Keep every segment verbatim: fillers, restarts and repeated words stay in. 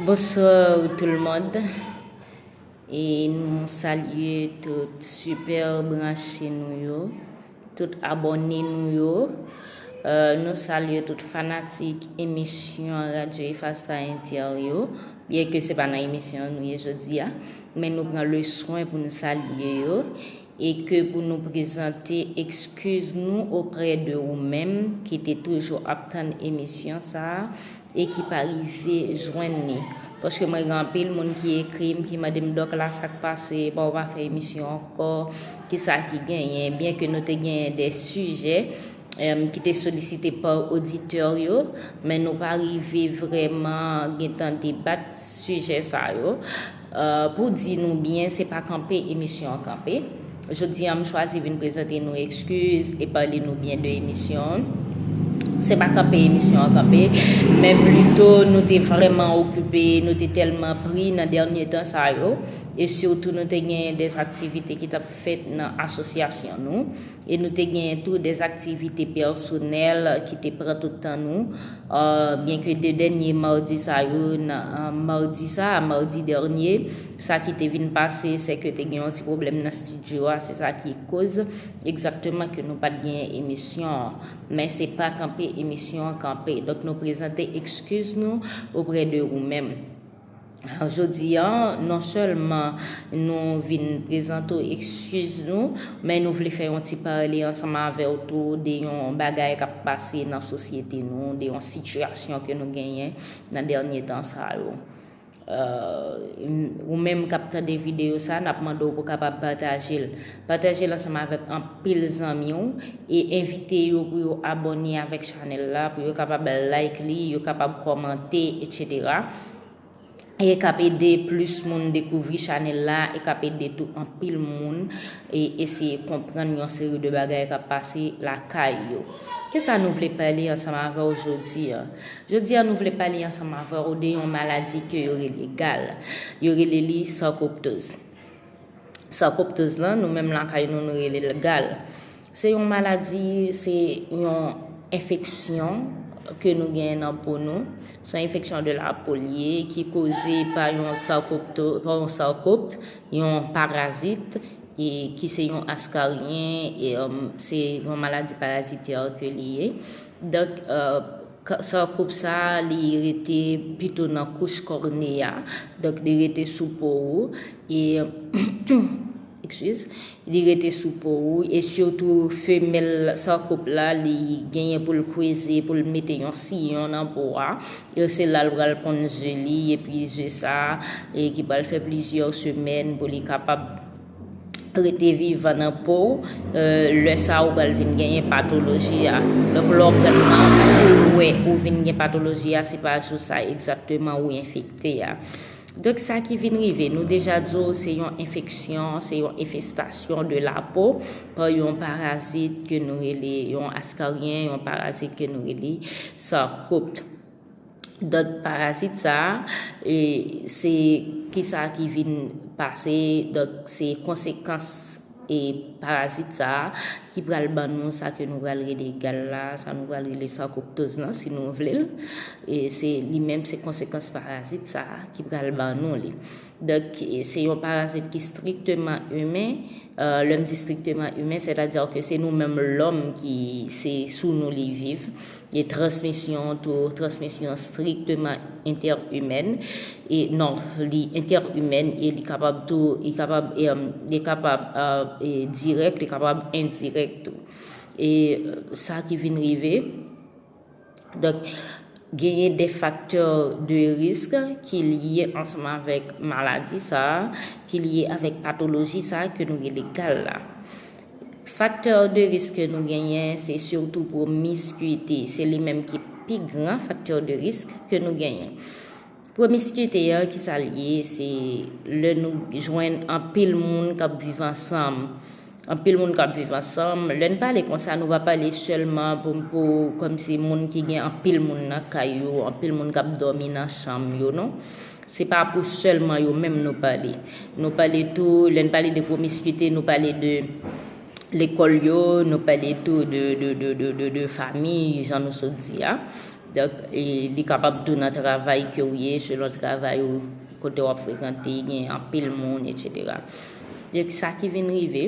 Bonsoir tout le monde. E nou salye tout sipè branche nou yo, tout abòne nou yo. Euh, nou salye tout fanatik emisyon Radyo Efasta Inter yo. Byen ke se pa nan emisyon nou ye jodi a, men nou pran le swen pou nou salye yo e ke pou nou prezante ekskiz nou oprè de ou menm ki te toujou ap tann emisyon sa a e ki pa rive jwenn li. Paske mwen gen anpil moun ki ekri m, ki mande m, "Dòk la, sa k pase, pa w pa fè emisyon ankò, kisa ki genyen?" Byen ke nou te genyen de sijè, em, ki te solisite pa oditè yo, men nou pa rive vrèman gentan debat sijè sa yo. Euh, pou di nou byen, se pa kanpe emisyon an kanpe. Jodi a, m chwazi vin prezante nou ekskiz e pale nou byen de emisyon an. Se pa kanpe emisyon an kanpe, men plito nou te vrèman okipe, nou te tèlman pri nan dènye tan sa yo, e sitou nou te gen de aktivite ki t ap fèt nan asosyasyon nou, e nou te gen tou de aktivite pèsonèl ki te pran tout tan nou. Euh, byen ke de dènye madi sa yo, nan, euh, madi sa, madi dènye, sa ki te vin pase, se ke te gen yon ti pwoblèm nan estidyo a, se sa ki koz egzakteman ke nou pa t gen emisyon an. Men se pa kanpe emisyon an kanpe. Donk, nou prezante ekskiz nou oprè de ou menm. Jodi a, non sèlman nou vin prezante w ekskiz nou, men nou vle fè yon ti pale ansanm avè w tou de yon bagay k ap pase nan sosyete nou, de yon sitiyasyon ke nou genyen nan dènye tan sa yo. Euh, ou menm k ap tande videyo sa, n ap mande w pou w kapab pataje l. Pataje l ansanm avèk anpil zanmi w e envite yo pou yo abòne avèk chanèl la, pou yo kapab like li, yo kapab kòmante, etsetera. E k ap ede plis moun dekouvri chanèl la, e k ap ede tou anpil moun e eseye konprann yon seri de bagay k ap pase lakay yo. Kisa nou vle pale ansanm avè w jodi a? Jodi a, nou vle pale ansanm avè w de yon maladi ke yo rele gal. Yo rele li sarkoptoz. Sarkoptoz lan, nou menm lakay nou, nou rele l gal. Se yon maladi, se yon enfeksyon ke nou genyen nan po nou. Se yon enfeksyon de la po l ye, ki koze pa yon sarkopto-, pa yon sarkopt, yon parazit, e ki se yon askaryen, e, um, se yon maladi parazitè ke li ye. Donk, euh, ka-, sarkop sa a, li rete pito nan kouch kòne a. Donk, li rete sou po ou. E, excuse, li rete sou po ou. E sitou, femèl sarkop la, li genyen pou l kweze, pou l mete yon siyon nan po a. E se la l pral ponn ze li, epi ze sa a, e ki pral fè plizyè semèn pou li kapab rete vivan nan po w, euh, lè sa a ou pral vin genyen patoloji a. Donk, lè w pran nan jou ou wè ou vin gen patoloji a, se pa jou sa egzakteman ou enfekte a. Donk, sa ki vin rive, nou deja di w se yon enfeksyon, se yon enfestasyon de la po pa yon parazit ke nou rele, yon askaryen, yon parazit ke nou rele sarkopt. Donk, parazit sa a, e, se kisa ki vin pase, donk, se konsekans, e, parazit sa a ki pral ban nou sa ke nou pral rele gal la, sa nou pral rele sarkoptoz lan, si nou vle l. E se li menm, se konsekans parazit sa a ki pral ban nou li. Donk, e, se yon parazit ki strikteman imen. Euh, lè m di strikteman imen, sètadi ke se nou menm lòm ki, se sou nou li viv. E transmisyon tou, transmisyon strikteman entèimèn. E non, li entèimèn e li kapab tou, li kapab, e, um, li kapab, euh, e dirèk, li kapab endirèk tou. E, euh, sa ki vin rive, donk, genyen de faktè de risk ki lye ansanm avèk maladi sa a, ki lye avèk patoloji sa a ke nou rele gal la. Faktè de risk ke nou genyen, se sitou pwomiskite. Se li menm ki pi gran faktè de risk ke nou genyen. Pwomiskite a, kisa l ye? Se lè nou jwenn anpil moun k ap viv ansanm. Anpil moun k ap viv ansanm. Lè n pale konsa, nou pa pale sèlman pou, pou, kòmsi moun ki gen anpil moun nan kay yo, anpil moun k ap dòmi nan chanm yo, non. Se pa pou sèlman yo menm nou pale. Nou pale tou, lè n pale de pwomiskite, nou pale de lekòl yo, nou pale tou de, de, de, de, de, de fami, jan nou sot di a. Donk, e, li kapab tou nan travay ke w ye, selon travay ou, kote w ap frekante, gen anpil moun, etsetera. Donk, sa ki vin rive,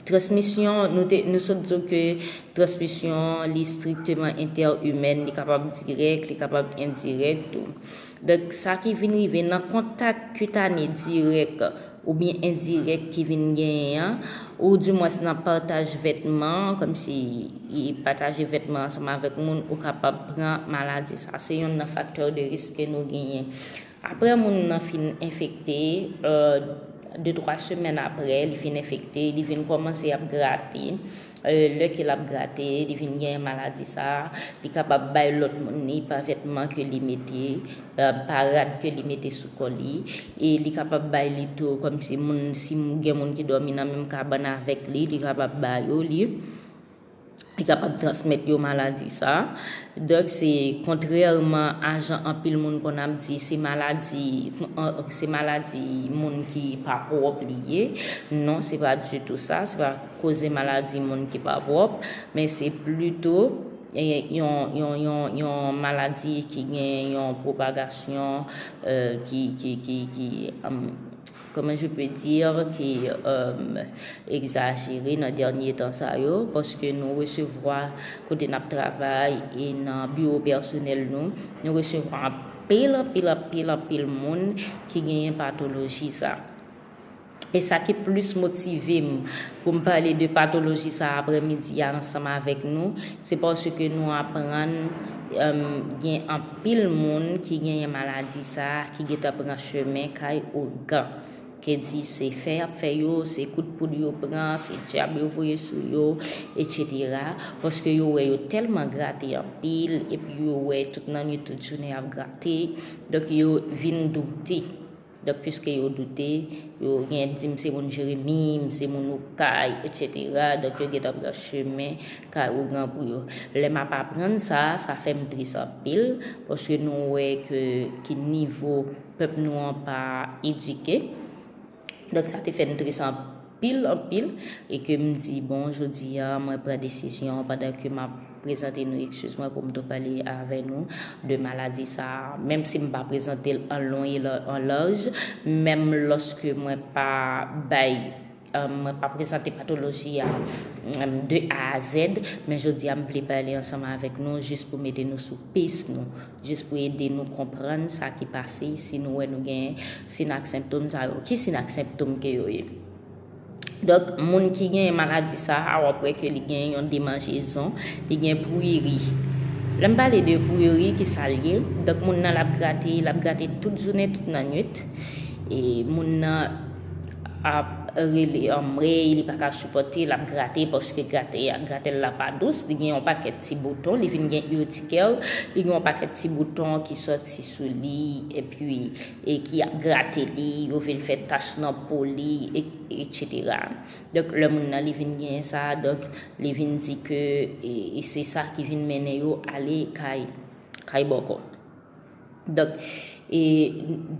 transmisyon, nou te, nou sot di w ke transmisyon, li strikteman entè-imèn, li kapab dirèk, li kapab endirèk tou. Donk, sa ki vin rive nan kontak kitane dirèk oubyen endirèk ki vin genyen an, ou dimwens nan pataj vètman, kòmsi pataje vètman ansanm avèk moun, ou kapab pran maladi sa. Se youn nan faktè de risk ke nou genyen. Apre moun nan fin enfekte, euh, de twa semèn apre, li fin enfekte, li vin kòmanse ap grate. Euh, lè ke l ap grate, li vin gen maladi sa, li kapab bay lòt moun li pa vètman ke li mete, euh, pa rad ke li mete sou kò li, e li kapab bay li tou, kòmsi moun, si gen moun ki dòmi nan menm kabann avèk li, li kapab ba yo li, li kapab transmèt yo maladi sa. Donk, se kontrèman a jan anpil moun konn ap di, se maladi, se maladi moun ki pa pwòp li ye. Non, se pa ditou sa, se pa koze maladi moun ki pa pwòp, men se plito, e, yon, yon, yon, yon maladi ki gen yon pwopagasyon, euh, ki, ki, ki, ki, um, comment je peux dire, ki, um, egzajere nan dènye tan sa yo, paske nou resevwa kote n ap travay e nan biwo pèsonèl nou, nou resevwa anpil, anpil, anpil, anpil moun ki genyen patoloji sa. E sa ki plis motive m pou m pale de patoloji sa aprèmidi a ansanm avèk nou, se paske nou aprann, em, gen anpil moun ki genyen maladi sa, ki gentan pran chemen kay ougan. Ke di se fè y ap fè yo, se kout poud yo pran, se dyab yo voye sou yo, etsetera. Paske yo wè yo tèlman grate anpil, epi yo wè tout nan nwit, tout jounen y ap grate, donk yo vin doute. Donk, piske yo doute, yo gen di m se moun Jeremi, m se moun Okay, etsetera. Donk, yo gentan pran chemen kay ougan pou yo. Lè m ap aprann sa, sa fè m tris anpil, paske nou wè ke ki nivo pèp nou an pa edike. Donk, sa te fè m tris anpil, anpil, e ke m di, bon, jodi a, mwen pran desizyon pandan ke m ap prezante nou eskiz mwen pou m tou pale avè nou de maladi sa a, menm si m pa prezante l an lon e la-, an laj, menm lòske mwen pa bay, euh, mwen pa prezante patoloji a, euh, de A a Z, men jodi a m vle pale ansanm avèk nou jis pou mete nou sou pis nou, jis pou ede nou konprann sa ki pase, si nou wè nou gen sin ak senptòm sa yo, ki sin ak senptòm ke yo ye. Donk, moun ki gen maladi sa a, w ap wè ke li gen yon demanjezon, li gen priri. Lè m pale de priri, ki sa l ye? Donk, moun nan l ap grate, l ap grate tout jounen, tout nan nwit. E moun nan ap rele anmwey, li pa ka sipòte, l ap grate, paske grate, gratèl la pa dous, li gen yon pakèt ti bouton, li vin gen iyotikè, li gen yon pakèt ti bouton ki sòti sou li, epi, e ki ap grate li, yo vin fè tach nan po li, e, etsetera. Donk, lè moun nan li vin genyen sa, donk, li vin di ke, e, e se sa ki vin mennen yo ale kay, kay bòkò. Donk, e,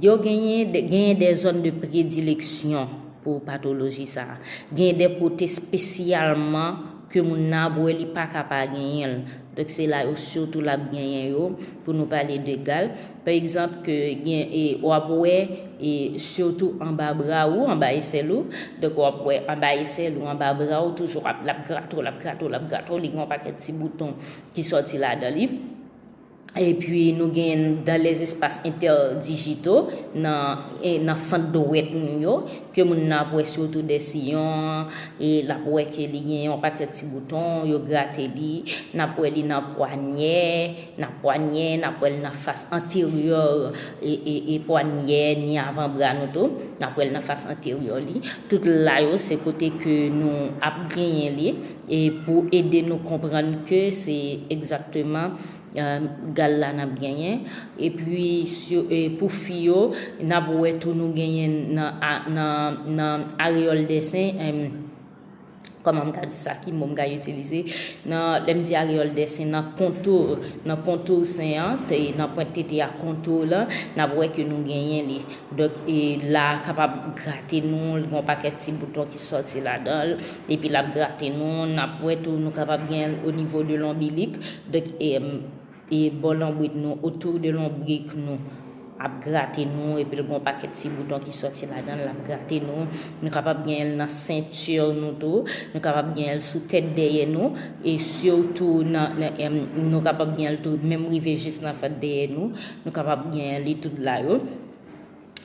yo genyen de, genyen de zòn de predileksyon pou patoloji sa a. Genyen de kote espesyalman ke moun nan ap wè li pa ka pa genyen l. Donk, se la yo sitou l ap genyen yo, pou nou pale de gal. Pa egzanp, ke gen, e, w ap wè, e, sitou anba bra ou, anba esèl ou. Donk, w ap wè anba esèl ou, anba bra ou, toujou ap, l ap grate w, l ap grate w, l ap grate w, li gen yon pakèt ti bouton ki sòti ladan li. Epi nou gen dans les espaces interdigitaux, nan, e, nan fant dwèt nou yo, ke moun nan ap wè sitou dèsiyon an, e l ap wè ke li gen yon pakèt ti bouton, yo grate li, n ap wè li nan pwanyè, nan pwanyè, n ap wè l nan fas anteryè, e, e, e pwanyè, ni avanbra nou tou, n ap wè l nan fas anteryè li. Tout la yo, se kote ke nou ap genyen li, e pou ede nou konprann ke se egzakteman euh, gal la n ap genyen. Epi, si, e pou fi yo, n ap wè tou nou genyen nan, a, nan, nan areyòl dèsen, em, kòman m ka di sa, ki mo m ka itilize? Nan, lè m di areyòl dèsen, nan kontou, nan kontou sen an, te, nan pwent tete a kontou la, n ap wè ke nou genyen li. Donk, e la kapab grate nou, l gen yon pakèt ti bouton ki sòti ladan l, epi l ap grate nou, n ap wè tou nou kapab gen o nivo de lonbilik. Donk, e, e bò lonbrik nou, otou de lonbrik nou, ap grate nou, epi l gen yon pakèt ti bouton ki sòti ladan l, l ap grate nou. Nou kapab genyen l nan senti nou tou. Nou kapab genyen l sou tèt dèyè nou. E sitou nan, nan, em, nou kapab genyen l tou menm rive jis nan vant dèyè nou. Nou kapab genyen li tout la yo.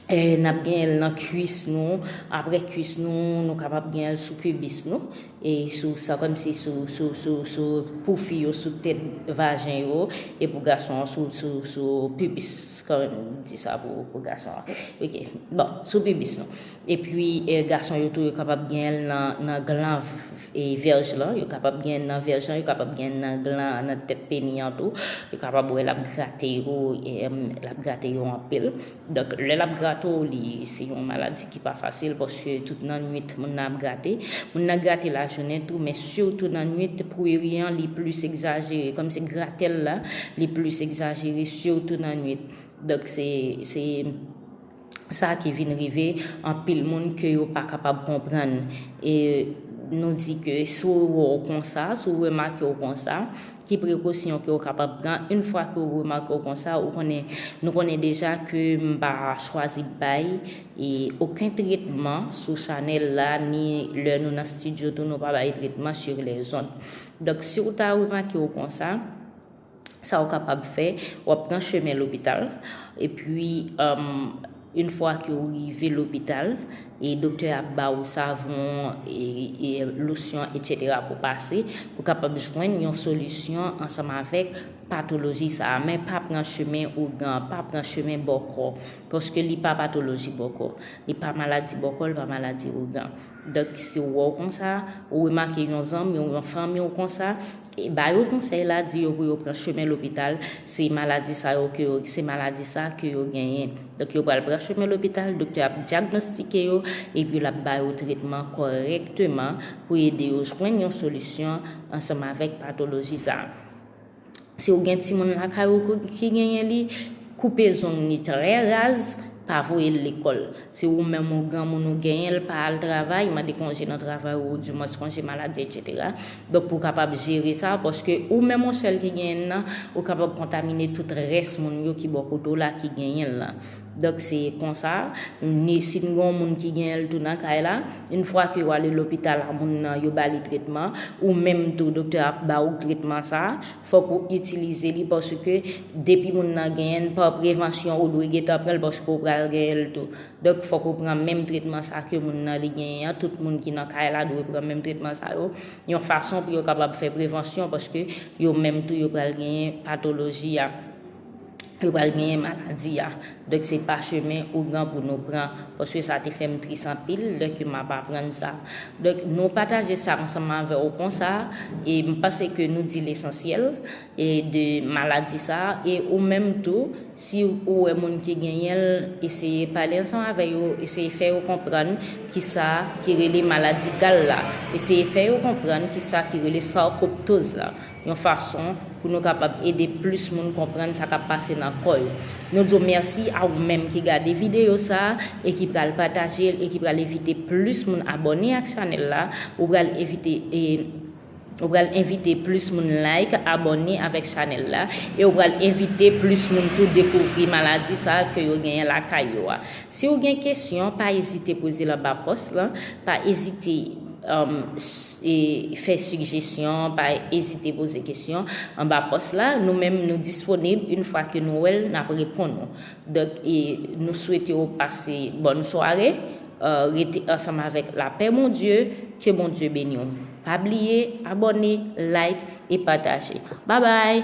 E n ap genyen l nan kwis nou. Apre kwis nou, nou kapab genyen l sou pibis nou. E sou sa, kòmsi sou, sou, sou, sou poufi yo, sou tèt vajen yo, e pou gason an, sou, sou, sou pibis, kòman di sa pou, pou gason an. Ok, bon, sou pibis nou. Epi, e, gason yo tou, yo kapab genyen l nan, nan glan v-, e, vèj lan, yo kapab genyen l nan vèj lan, yo kapab genyen l nan glan, nan tèt peni an tou, yo kapab wè l ap grate yo, e, em, l ap grate yo anpil. Donk, lè l ap grate w, li, se yon maladi ki pa fasil, paske tout nan nwit, moun nan ap grate. Moun nan grate lajounen tou, men sitou nan nwit, pruri an, li plis egzajere. Kòmsi gratèl la, li plis egzajere, sitou nan nwit. Donk, se, se sa ki vin rive anpil moun ke yo pa kapab konprann. E nou di ke si w wè w konsa, si w remake w konsa, ki prekosyon ke w kapab pran? Yon fwa ke w remake w konsa, ou konnen, nou konnen deja ke m pa chwazi bay, e, okenn tretman sou chanèl la, ni lè nou nan estidyo tou, nou pa bay tretman sur les ondes. Donk, si w ta remake w konsa, sa w kapab fè, w ap pran chemen lopital, epi, em, yon fwa ke w rive lopital, e doktè a ap ba w savon, e, e losyon, etsetera pou pase, pou kapab jwenn yon solisyon ansanm avèk patoloji sa a. Men pa pran chemen ougan, pa pran chemen bòkò, paske li pa patoloji bòkò, li pa maladi bòkò, li pa maladi ougan. Donk, si w wè w konsa, ou remake yon zanmi w, yon fanmi w konsa, e ba yo konsèy la, di yo pou yo pran chemen lopital, se maladi sa yo ke yo, se maladi sa ke yo genyen. Donk, yo pral pran chemen lopital, doktè ap dyagnostike yo, epi l ap ba yo tretman kòrèkteman pou ede yo jwenn yon solisyon ansanm avèk patoloji sa a. Si w gen timoun lakay ou ki genyen li, koupe zong li trè raz, pa voye l lekòl. Si ou menm ou granmoun ou genyen l, pa al travay, mande konje nan travay ou, oudimwens konje maladi, etsetera. Donk, pou w kapab jere sa, paske ou menm ou sèl ki genyen l nan, ou kapab kontamine tout rès moun yo ki bò kote w la ki genyen l lan. Donk, se konsa, ni, si n gen yon moun ki genyen l tou nan kay la, yon fwa ke yo ale lopital a moun nan, yo ba li tretman, ou menm tou, doktè a ap ba ou tretman sa a, fòk ou itilize li, paske depi moun nan genyen l, pa prevansyon, ou dwe gentan pran l, paske ou pral genyen l tou. Donk, fòk ou pran menm tretman sa ke moun nan li genyen an. Tout moun ki nan kay la dwe pran menm tretman sa yo, yon fason pou yo kapab fè prevansyon, paske yo menm tou, yo pral genyen patoloji a. Yo pral genyen maladi a. Donk, se pa chemen ougan pou nou pran, paske sa te fè m tris anpil lè ke m ap aprann sa. Donk, nou pataje sa ansanm avè w konsa, e m panse ke nou di lesansyèl, e de maladi sa, e ou menm tou, si ou wè moun ki genyen l, eseye pale ansanm avè yo, eseye fè yo konprann kisa ki rele maladi gal la, eseye fè yo konprann kisa ki rele sarkoptoz la, yon fason pou nou kapab ede plis moun konprann sa k ap pase nan kò yo. Nou di w mèsi a ou menm ki gade videyo sa a e ki pral pataje l e ki pral envite plis moun abòne ak chanèl la. Ou pral envite, e, ou pral envite plis moun like, abòne avèk chanèl la e ou pral envite plis moun tou dekouvri maladi sa a ke yo genyen lakay yo a. Si w gen kesyon, pa ezite poze l anba pòs lan, pa ezite, um, s-, e, fè sijesyon, pa ezite poze kesyon anba pòs la. Nou menm, nou disponib, yon fwa ke nou wè l, n ap reponn ou. Donk, e, nou swete w pase bòn sware, e, rete ansanm avèk lapè Bondye, ke Bondye beni w. Pa bliye, abòne, like e pataje. Babay!